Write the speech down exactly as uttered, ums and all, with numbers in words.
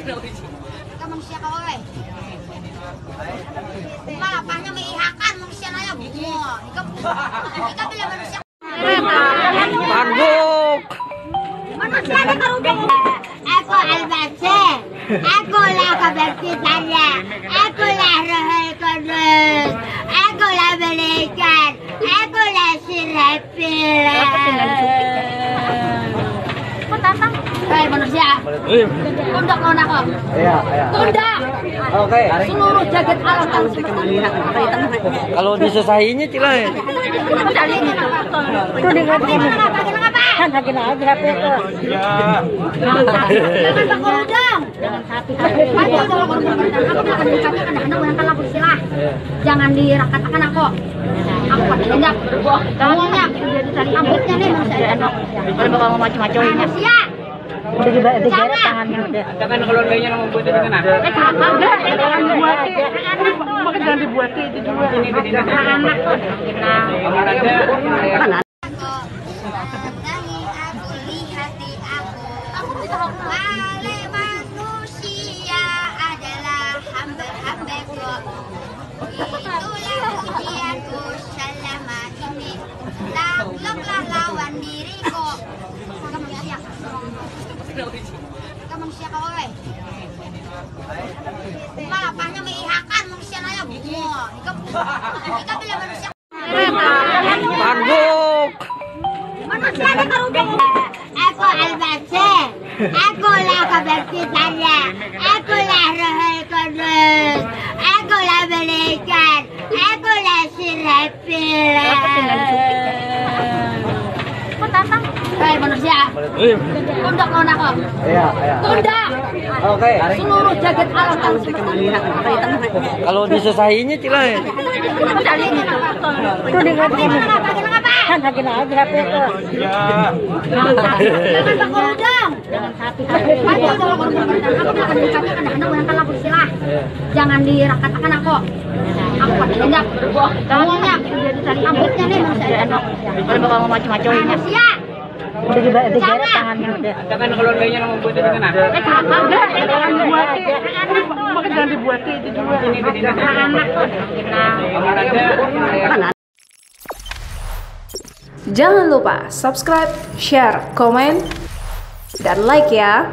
Kamu manusia kau, oi. Malah pahnya meihakan manusia naya. Wah, ika, ika bila manusia. Tanduk. Manusia ada kerudung. Aku Al-Masih. Aku lah kebersih saya. Aku lah Rohul Kudus. Aku lah malaikat. Aku lah Sirapil. Kau datang. Hei manusia. Tunduk kau nak kau. Iya, iya. Tunduk. Oke. Seluruh jagat alam tahu semesta. Kalau disesahinya, Cila, ya? Itu dia ngapain? Kan lagi lagi H P itu. Jangan pakai udang. Jangan sapi. Aku kalau ngomong tentang aku akan dikatakan anak orang kalah bersilah. Jangan dirakatakan aku. Aku pakai indak. Kamu indak. Rambutnya nih manusia. Kalau bapak mau macam-macam ini. Manusia. Itu juga digeret tangannya udah. Katakan kalau gayanya mau buat itu kena. Eh, jangan buat. Jangan dibuat itu juga. Anak-anak tuh. Mana? Aku lihat di aku. Wale manusia adalah hamba-hambaku. Itulah ujianku selama ini. Takluklah lawan diriku. Kamu siap? Kamu siap, oi? Malah pahnya meihakan manusia naya. Wah, ika, ika bila manusia. Tanduk. Manusia ada kerudung. Aku Al-Masih. Aku lah kebersih saya. Aku lah Rohul Kudus. Aku lah malaikat. Aku lah Sirapil. Kau datang. Hei manusia. Tunduk kau nak kau. Iya, iya. Tunduk. Oke. Seluruh jagat alam tahu semesta. Kalau disesahinya, Cila, ya? Itu dia ngapain? Kan lagi lagi H P itu. Iya. Jangan pakai udang. Jangan sapi. Aku kalau ngomong tentang aku akan dikatakan anak orang kalah bersilah. Jangan dirakatakan aku. Aku pakai indak. Kamu indak. Rambutnya nih manusia. Kalau bapak mau macam-macam ini. Manusia. Itu juga digeret tangannya udah. Katakan kalau gayanya mau buat itu kena. Eh, jangan. Jangan dibuat. Jangan dibuat itu juga. Anak-anak tuh. Jangan lupa subscribe, share, komen, dan like ya.